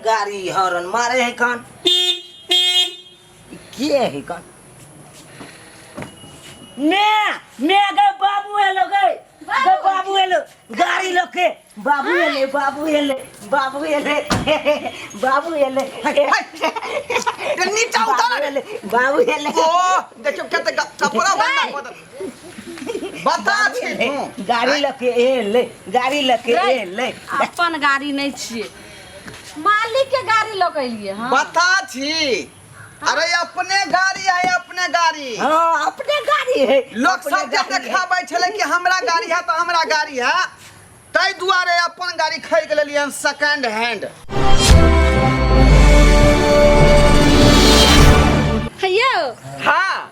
गाड़ी हॉर्न मारे है कान के है कान मैं मैं गए बाबू एलो गए गए बाबू एलो गाड़ी लोके बाबू एले बाबू एले बाबू एले बाबू एले रे नीचा उतर रे। एले बाबू एले ओ देखियो कते कपड़ा गंदा कऽ देल। बता छी तू गाड़ी लके एले गाड़ी लके रे, एले अपन गाड़ी नहीं छियै मालिक के गाड़ी लऽ के एलियै हँ बता छी अरे अपने गाड़ी है अपने गाड़ी हाँ अपने गाड़ी है लोग अपने सब जे गाड़ी है। देखाबै छलै कि हमरा गाड़ी है तऽ हमरा गाड़ी है ताहि दुआरे अपन गाड़ी खरीद लेलियै हन सेकेंड हैंड यौ हाँ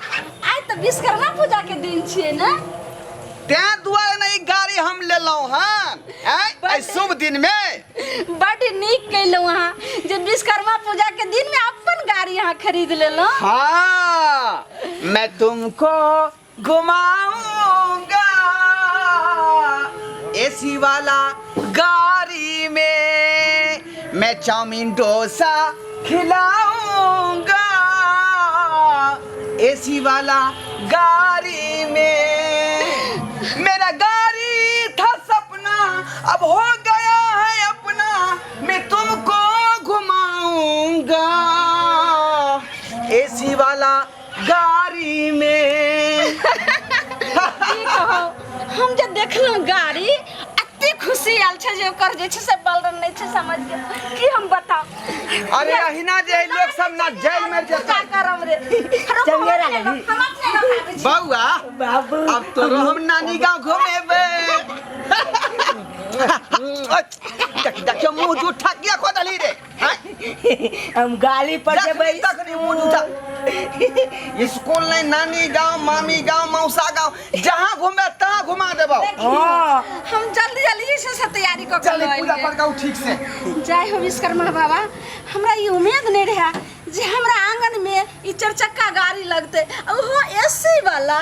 आइ तऽ विश्वकर्मा पूजा के दिन छियै ने तें दुआरे ने ई गाड़ी हम लेलहुँ हन आँय एहि शुभ दिन में बड नीक केलहुँ अहाँ जे विश्वकर्मा पूजा के दिन में अपन गाड़ी अहाँ खरीद लेलहुँ हाँ मैं तुमको घुमाऊंगा एसी वाला गाड़ी में मैं चाउमीन डोसा खिलाऊंगा एसी वाला गाड़ी में मेरा गाड़ी था सपना अब हो गया है अपना मैं तुमको घुमाऊंगा एसी वाला गाड़ी में की कहू हम जे देखलहुँ गाड़ी एते खुशी आयल छै जे ओकर जे छै से बलरन नहि छै समझ के की हम बताउ अरे अहिना जे है लोग सब ना जेल में पूजा जेतै करम रे चंगे रहली। हम अपने लोग आबै छी। बौआ बाबू अब तोरो हम नानी गांव घुमेबै देख देखियो मुंह जूठा किया खो दली रे हैं? हम गाली पर जेबै जखनी तखनी मुंह जूठा स्कूल नहीं नानी गांव मामी गांव मौसा गांव जहाँ घूमे तहाँ घुमा देबो देखियौ, हाँ। हम जल्दी जल्दी जे छै से तैयारी कऽ के चली लऽ पूजा एलियै। पाठ गाँव ठीक से जय हो विश्वकर्मा बाबा हमरा ई उम्मीद नहीं रहे जे हमरा आंगन में ई चार चक्का गाड़ी लगते ओहो एसी वाला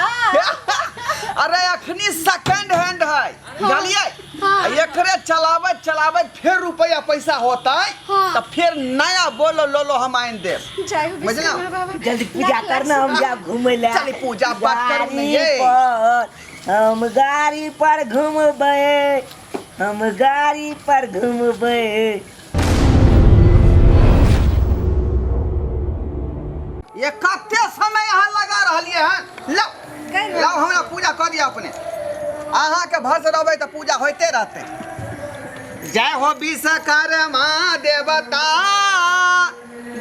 अरे अखनी सेकंड हैंड है जानलिए हाँ। एकरे चलाबैत चलाबैत फिर रुपया पैसा होतै हाँ। तऽ फिर नया बोलो लोलो हम आनि देब जय हो बुझलहुँ? विश्वकर्मा बाबा जल्दी पूजा लाख लाख करना हम जाब घूमे ला चली पूजा पाठ करू ने गाड़ी ये। पर हम गाड़ी पर घूमबै हम गाड़ी पर घूमबै ये कते समय अहाँ लगा रहलियै हन लाउ लाउ हमरा पूजा कऽ दिअ अपने अहाँके भस रहबै तऽ पूजा होइते रहतै जय हो विश्वकर्मा देवता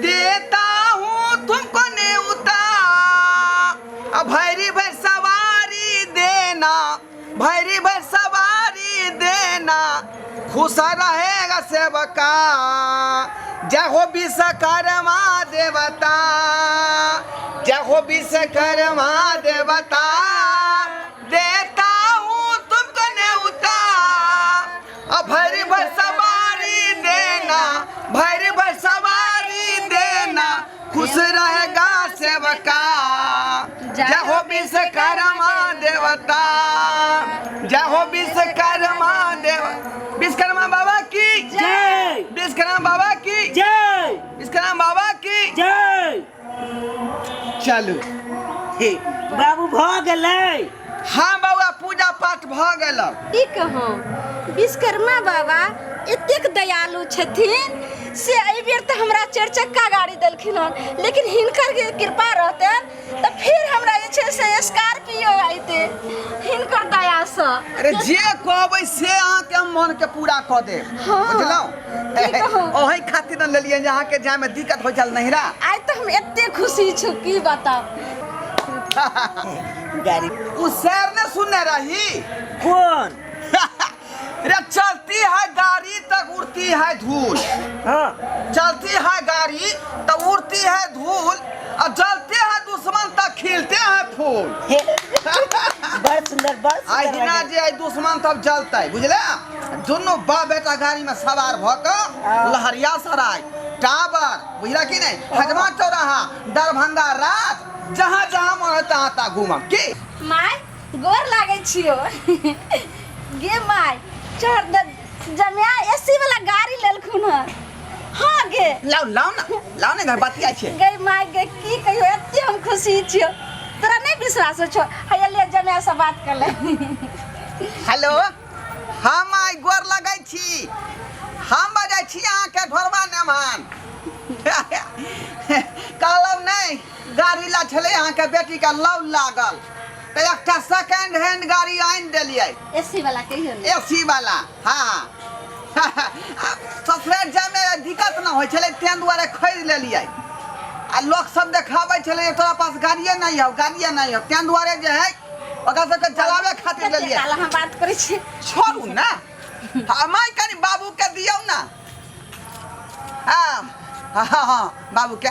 देता हूँ तुमको नेवता आ भैरी भर सवारी देना भैरी भर सवारी देना खुश रहेगा सेवका जय हो विश्वकर्मा देवता जय हो विश्वकर्मा देवता देता हूँ तुमको नेवता आ भैरी भर सवारी देना भैरी भर सवारी देना खुश रहेगा सेवका जय हो विश्वकर्मा देवता जय हो विश्वकर्मा देव विश्वकर्मा बाबा की जय विश्वकर्मा बाबा की जय विश्वकर्मा बाबा की जय चलू हे, बाबू भऽ गेलै हाँ बाबा पूजा पाठ भऽ गेल की कहूँ विश्वकर्मा बाबा एतेक दयालु छथिन से एहि बेर तऽ हमरा चारि चक्का गाड़ी देलखिन हन लेकिन हिनकर जे कृपा रहतनि तऽ फिर हमरा जे छै से स्कॉर्पियो अयतै हिनकर दयासँ अरे जे कहबै से अहाँके हम मन के पूरा कऽ देब हाँ। बुझलहुँ की कहू? ओहि खातिर ने लेलियै जे अहाँके जायमे दिक्कत होइ छल नहिरा आइ तऽ हम एतेक खुशी छी की बताउ गाड़ी उ शेर ने सुनने रही कोन रे चलती है गाड़ी तक उड़ती है धूल हाँ चलती है गाड़ी तो उड़ती है धूल और जलते हैं दुश्मन तक खिलते हैं फूल हे, बड़ सुंदर बड़ आइ सुंदर हिना जे आइ दुश्मन तब जलतै बुझले दुनू बाप बेटा गाड़ी में सवार भऽ कऽ लहरिया सराय टावर बुझला कि नहीं हजमा चौराहा दरभंगा राज जहाँ जहाँ मन होय तहाँ तहाँ घूमब की माय गोर लागै छियो गे माय चढ़ जमिया एसी वाला गाड़ी लेलखुन हन हाँ गे। लाउ लाउ ना, लाउ ने घर बतिया छै। गई माय गे, की कहियो, एते हम खुशी छियो, तोरा नहीं विश्वास हो छो। हैया ले, जमाय से बात कर ले। हेलो, हम आइ गोर लगै छी। हम बजै छी अहाँके ढोरबा नेमान। कहलहुँ नहि, गाड़ी ला छलै अहाँके बेटीके लौ लागल, तऽ एकटा सेकेंड हैंड गाड़ी आनि देलियै। एसी वाला कहियो ने। एसी वाला, हाँ। ससुरारि जायमे दिक्कत नहि होइ छलै, ताहि दुआरे खरीद लेलियै। आ लोक सब देखाबै छलै जे तोरा पास गाड़िए नहि हौ, गाड़िए नहि हौ, ताहि दुआरे जे है ओकरा सबके जलावे खातिर कते लेलियै। काल अहाँ बात करै छी? छोड़ू ने, हमाय कनि बाबूके दियौ ने। हाँ हाँ हाँ, बाबूके,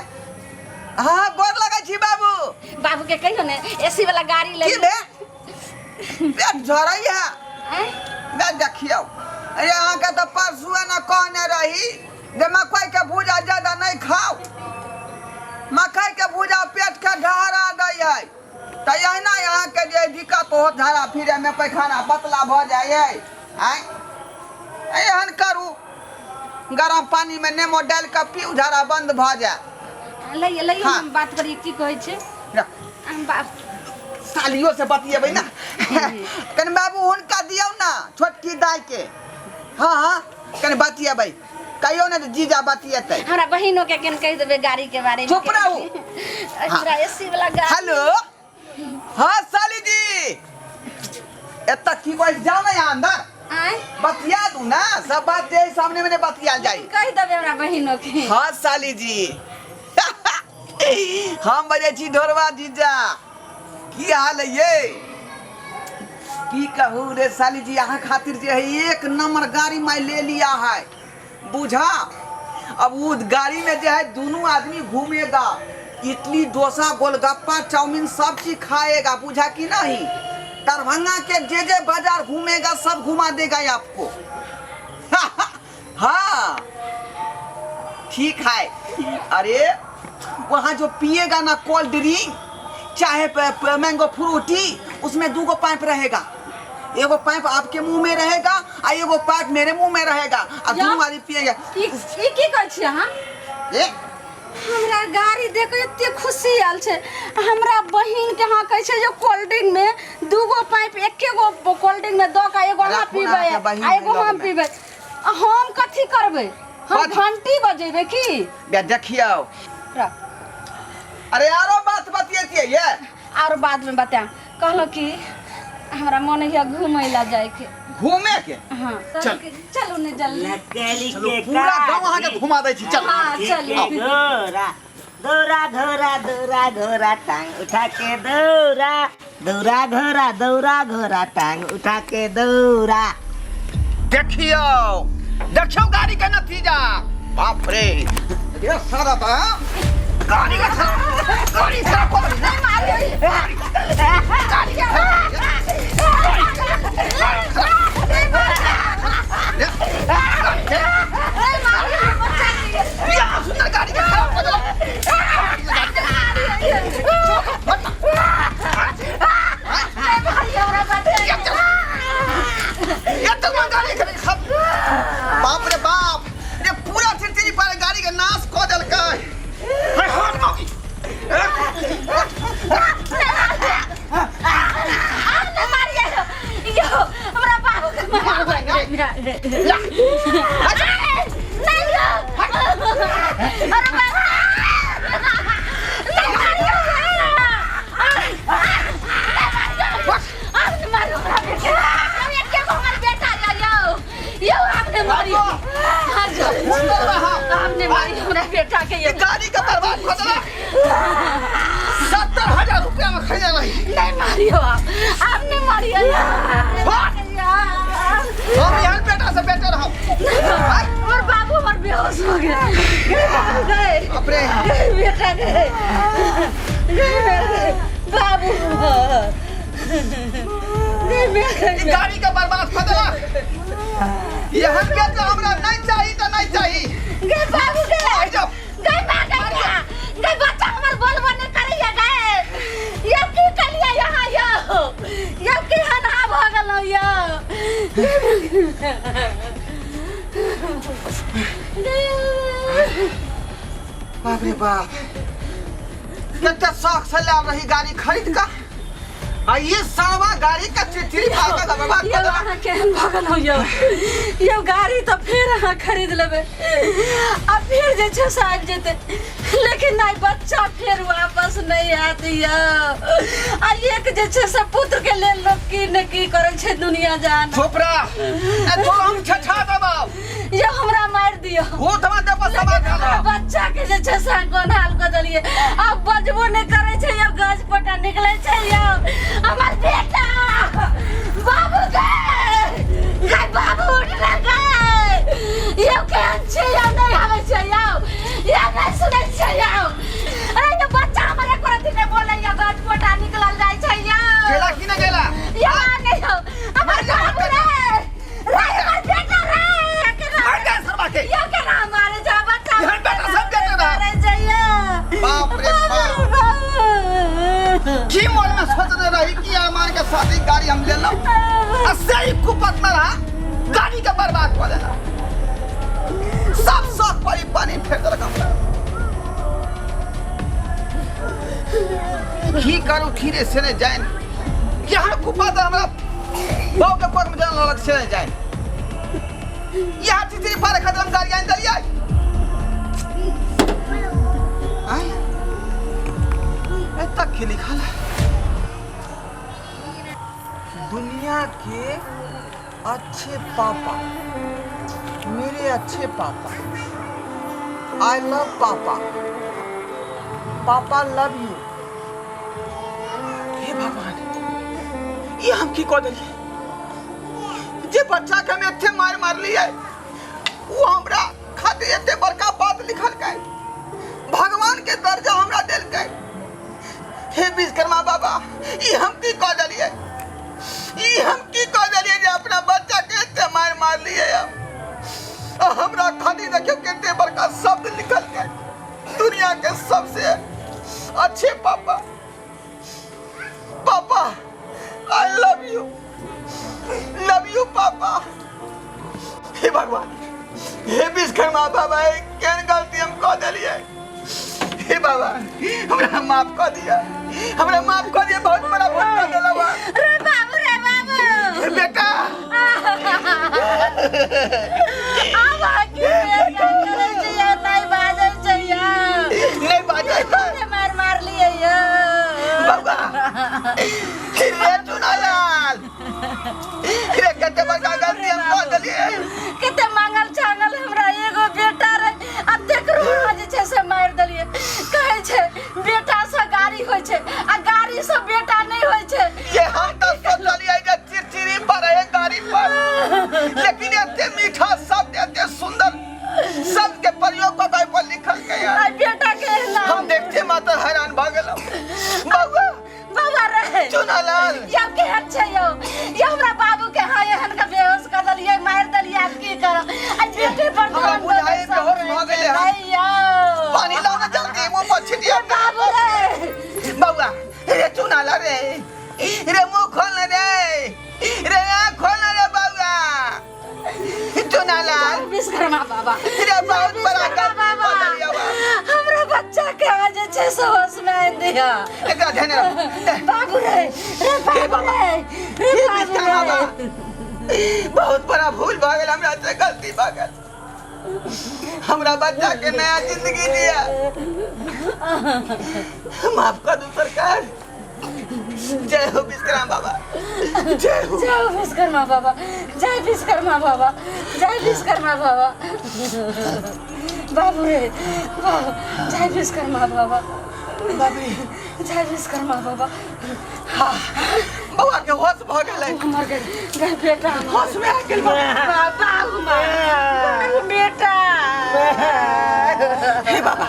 हाँ, गोर लगै छी बाबू। बाबू के कहियो ने एसी वाला गाड़ी ले। की भे पेट झरै है? आँय? ने देखियौ, अरे अहाँके तऽ परसुए ने कहने रही जे मकइके भूजा ज्यादा नहि खाउ, मकइके भूजा पेटके ढहरा दै है। तऽ एहिना अहाँके जे दिक्कत हो झाड़ा फिरैमे, पैखाना पतला भऽ जाइ है। आँय, एहन करू, गरम पानीमे नेमो डालि कऽ पीउ, झाड़ा बन्द भऽ जायत। लइए लइए। हाँ। हम बात करिए, की कहै छै? हम बात सालियो से बतियेबै ना। कनि बाबू हुनका दियौ ना, छोटकी दाई के। हाँ हाँ, कनि बतियेबै, कहियो ने जे जीजा बतियेतै। हमरा बहिनो के केन कहि देबै गाड़ी के बारे में। चुप रहू। हमरा एसी वाला गाड़ी। हेलो, हाँ साली जी, एतऽ की कहै, जाउ ने यहाँ अंदर। आँय? बतिया दू ना, सब बात जे सामने में ने बतियाल जाई। कहि देबै हमरा बहिनो के। हाँ साली जी, हम बजै छी ढोरबा जीजा, की हाल है ये? की कहू रे साली जी, अहाँ खातिर जे है एक नंबर गाड़ी मैं ले लिया है, बुझा। अब वो गाड़ी में जो है दोनों आदमी घूमेगा, इडली डोसा गोलगप्पा चाउमीन सब चीज खाएगा, बुझा कि नहीं? दरभंगा के जे जे बाजार घूमेगा सब घुमा देगा ये आपको। हाँ ठीक है। अरे वहाँ जो पिएगा ना कोल्ड ड्रिंक चाहे मैंगो फ्रूटी, उसमें दू गो पाइप रहेगा, एगो पाइप आपके मुंह में रहेगा आ एगो पाइप मेरे मुंह में रहेगा, आ या? दोनों आदमी पिएगा। ई की कहै छी अहाँ? ए हमरा गाड़ी देख के एते खुशी आयल छै। हमरा बहिन के अहाँ कहै छै जे कोल्ड ड्रिंक में दूगो पाइप, एके गो कोल्ड ड्रिंक में दऽ के एगो अहाँ राखू ना पीबै अहाँके बहिन आ एगो लग हम में। पीबै, आ हम कथी करबै? हम कथी? घंटी बजेबै की? बे देखियौ। रख। अरे आरो बात बतियतियै ये। और बाद में बतायब। कहलहुँ कि हमरा मन होइए घूमै लए जाइके। घूमे के? हाँ। चल। चलू ने जल्दी। लकड़ी चलू, के पूरा गांव अहाँके काठी, घुमा दै छी, चल। हाँ चलू। के घोड़ा दौड़ा घोड़ा दौड़ा घोड़ा टांग उठा के दौड़ा, दौड़ा घोड़ा दौड़ा घोड़ा टांग उठा के दौड़ा। देखियौ देखियौ गाड़ी के नतीजा, बाप रे, रे सारा बा गाड़ी के गाड़ी खराब कऽ देलक। गाड़ी के बिया सुंदर गाड़ी के खराब कऽ देलक। एते बड़ गाड़ी के बाप रे बाप रे, पूरा चिरचिरी पर गाड़ी के नाश कऽ देलकै। हे हट मौगी। हमरा बाबू के मार नहीं यो, अरे बाबू नहीं मारियो, आपने मारियो हमरा बेटा, एके गो हमर बेटा या यो यो, आपने मारियो, आपने मारियो हमरा बेटा के। ई गाड़ी के बर्बाद कऽ देलक, 70,000 रुपया में खरीदे रही। नहीं मारियो आप, आपने मारियो, आपने मारियो। हम एहन बेटा से बेटर रहब। हमर बाबू हमर बेहोश हो गया, बाबू गए। बाप रे। गए बेटा गए, गए बाबू गए गए। ई गाड़ी के बर्बाद कऽ देलक, एहन बेटा हमरा नहीं चाही तऽ नहीं चाही। गए बाबू गए। आइ जाओ। गए माँ गए, गए बच्चा हमर बोलबो नहीं करैया गए। ये की कलिया यहाँ यो, यो की हना भऽ गेलौ यो। बाप रे बाप, कते शौक से लायल रही गाड़ी खरीद का, आ ये सावा गाड़ी का चिचिरी भाग का बर्बाद यौ कर देलक। अहाँ केहन भऽ गेलहुँ यौ? यौ गाड़ी तऽ फेर अहाँ खरीद लेबै आ फेर जे छै से आबि जेतै, लेकिन नहि बच्चा फेर वापस नहि आयत यौ। आ एक जे छै से पुत्र के लेल लोक की ने की करै छै दुनिया जान। चुप रह, ए तोरा हम छछा देबौ। यौ हमरा मारि दियौ। भूत हमरा देह पर सवार लेकिन हमरा भेल। बच्चा के जे छै से कोन हाल कऽ देलियै, आब बजबो नहि करै छै यौ, गज पटा निकलै छै यौ। हमर बेटा बाबू गे, गे बाबू उठ ना गे। यौ केहन छै यौ? नहि आबै छै यौ, यौ नहि सुनै छै यौ। अरे यौ बच्चा हमर एको रत्ती नहि बोलै यौ, गज पटा निकलल जाइ छै यौ। गेला की नहि गेला? यौ आ नहि यौ हमर बाबू रे, रे हमर बेटा रे, केना मार दे सरवा के। यौ केना मारे जा बच्चा? एहन बेटा सब बेटा रहा। मारे जाइए। बाप रे बाप। की मन में सोचने रही कि अरमान के शादी गाड़ी हम लेलहुँ, आ से ही कुपत में रहा गाड़ी के बर्बाद कऽ देला। सब शौक पर ही पानी फेर देलक हमरा। की करू खीरे से नहि जानि, केहन कुपत हमरा बाप के कोख में जन्म लेलक से नहि जानि। यहाँ चिचिरी पारे खातिर हम गाड़ी आनि देलियै। आँय? एतऽ की लिखल है? दुनिया के अच्छे पापा, मेरे अच्छे पापा, I love papa, papa love you. हे भगवान, ई हम की कऽ देलियै? जे बच्चा के हम एते मारि मारलियै ओ हमरा खातिर एते बड़का बात लिखलकै, भगवान के दर्जा हमरा देलकै। हे विश्वकर्मा बाबा, ई हम की कऽ देलियै? ई हम की कऽ देलियै जे अपना बच्चा के एते मारि मारलियै हम? आ हमरा खातिर देखियौ कते बड़का शब्द लिखलकै, दुनिया के सबसे अच्छे पापा, पापा I love you, love you पापा। हे भगवान, हे विश्वकर्मा बाबा, केहन गलती हम कऽ देलियै? हे बाबा, हमरा माफ कऽ दिअ, हमरा माफ कऽ दिअ, बहुत बड़ा भूल कऽ देलहुँ हम। रे बाबू, रे बाबू। हे बेटा। आब अहाँ की करै छियै? नहि बाजै छै यौ। नहि बाजै छै। मार मारलियै यौ। बाबा रे चुनालाल रे, कते बड़का गलती हम कऽ देलियै। कते मांगल छांगल हमरा एगो बेटा रहे, आ तेकरो अहाँ जे छै से मारि देलियै। कहै छै बेटा से गाड़ी होइ छै आ गाड़ी से बेटा नहि होइ छै। ये हम तऽ सोचलियै जे चिड़चिड़ी पर है गाड़ी पर, लेकिन एते मीठा शब्द, एते सुंदर शब्द के प्रयोग कऽ के पर लिखल गया। आ बेटा के एहना हम देखते मात्र हैरान भऽ गेलहुँ। बौआ। बाबा रे। चुनालाल। यौ केहन छै यौ? यौ हमरा बाबू के हाँ एहन के बेहोश कर देलियै, मारि देलियै, आब की करब? आ बेटे पर हमरा ध्यान बुझाइ देबै सब बेहोश भऽ गेलै हन। नहि यौ। पानी लाओ ना जल्दी, मुंह पर छिटिया। बाबू रे। बौआ रे, चुनाला रे, रे मुंह खोल ना रे, रे आँख खोल ना रे बौआ चुनालाल। विश्वकर्मा बाबा रे, बहुत बड़ा विश्वकर्मा गलती बाबा। कऽ देलियै बा। हमरा बच्चा के आज जे छै से होश में आनि दिअ। एकरा ध्यान रख। बाबू रे, रे बाबू बाबा। रे, रे हे बाबू विश्वकर्मा रे। बाबा, बहुत बड़ा भूल भऽ गेल हमरा से, गलती भऽ गेल। हमरा बच्चा के नया जिंदगी दिया, माफ कर दू सरकार। जय हो विश्वकर्मा बाबा, जय हो। जय हो विश्वकर्मा बाबा, जय विश्वकर्मा बाबा, जय विश्वकर्मा बाबा। बाबू रे बाबू, जय विश्वकर्मा बाबा। बाबी। जय विश्वकर्मा बाबा। बौआ के होश भऽ गेलै। हमर गए गए बेटा हमर। होश में आ गेल बाबा। बाबा हमर बेटा। हे बाबा,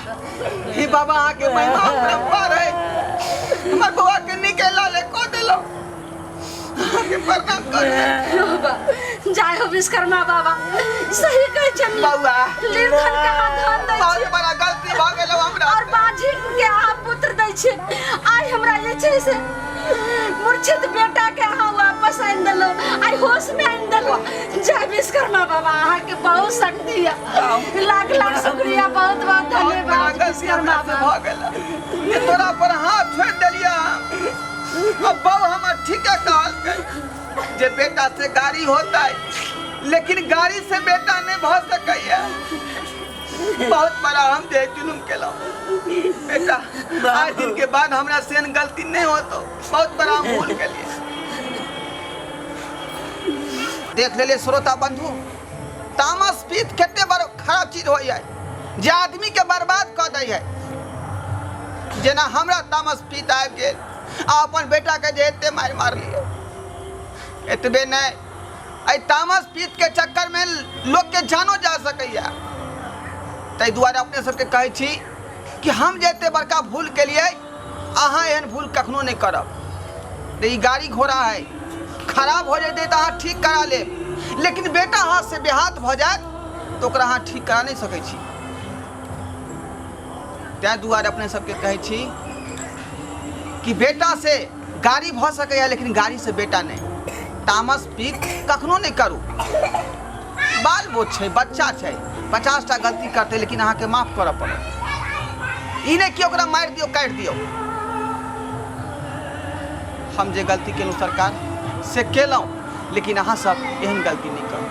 हे बाबा, अहाँके महिमा अपरम्पार है। हमर बौआ के नीके लाले कऽ देलहुँ, अहाँके प्रणाम करू। बाबा, जय हो विश्वकर्मा बाबा, सही कहै छै। बौआ। निर्धन के अहाँ धन दै बहुत छी बड़ा गलती भऽ गेल हमरा। और बाझी के अहाँ पुत्र दै छी। आइ हमरा जे छै से मूर्छित बेटा के अहाँ वापस आनि देलहुँ। आ आइ होश में आनि देलहुँ। जय विश्वकर्मा बाबा, अहाँके बहुत शक्ति यऽ। लाख लाख शुक्रिया, बहुत बहुत धन्यवाद विश्वकर्मा बाबा। भऽ गेल जे तोरा पर हाथ छोड़ि देलियै। अब बहू हमर ठीके कहलकै जे बेटा से गाड़ी होता है, लेकिन गाड़ी से बेटा नहीं भऽ सकैया। बहुत बड़ा हम जे जुलुम केलहुँ बेटा, आज दिन के बाद हमरा सेन गलती नहीं होतो। बहुत बड़ा हम भूल केलिए। देख लेलिए श्रोता बंधु, तामस पीत कते बड़ खराब चीज होइ है जे आदमी के बर्बाद कऽ दै है। जेना हमरा तामस पीत आबि गेल आ अपन बेटा के जे एते मारि मारलियै। एतबे नहि, एहि तामस पीत के चक्कर में लोक के जानो जा सकैया। ताहि दुआरे अपने सबके कहै छी कि हम जे एते बड़का भूल केलियै, अहाँ एहन भूल कखनो नहि करब। तऽ ई गाड़ी घोड़ा है, खराब हो जेतै तऽ अहाँ ठीक करा लेब, लेकिन बेटा हाथ से बेहाथ भऽ जायत तऽ ओकरा अहाँ ठीक करा नहि सकै छी। ताहि दुआरे अपने सबके कहै छी कि बेटा से गाड़ी भऽ सकैया, लेकिन गाड़ी से बेटा नहि। तामस पीक कखनो नहि करू। बाल बोध छै, बच्चा छै, 50 टा गलती करतै, लेकिन अहाँके माफ करऽ पड़त। ई नहि कि ओकरा मारि दियौ, काटि दियौ। हम जे गलती केलहुँ सरकार से केलहुँ, लेकिन अहाँ सब एहन गलती नहि करू।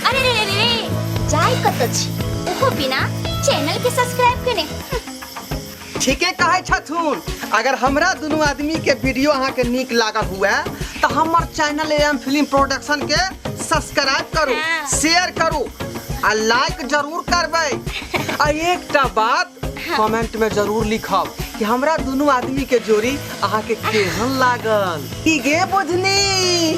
अरे रे रे रे, जाय कतऽ छी ओहो बिना चैनल के सब्सक्राइब केने। ठीके कहै छथुन। अगर हमरा दुनू आदमी के वीडियो अहाँ के नीक लागल हुए तऽ हमर चैनल एम फिल्म प्रोडक्शन के सब्सक्राइब करू, शेयर करू आ लाइक जरूर करबै। आ एकटा बात कमेंट में जरूर लिखब कि हमरा दुनू आदमी के जोड़ी अहाँ के केहन लागल। की गे बुझनी।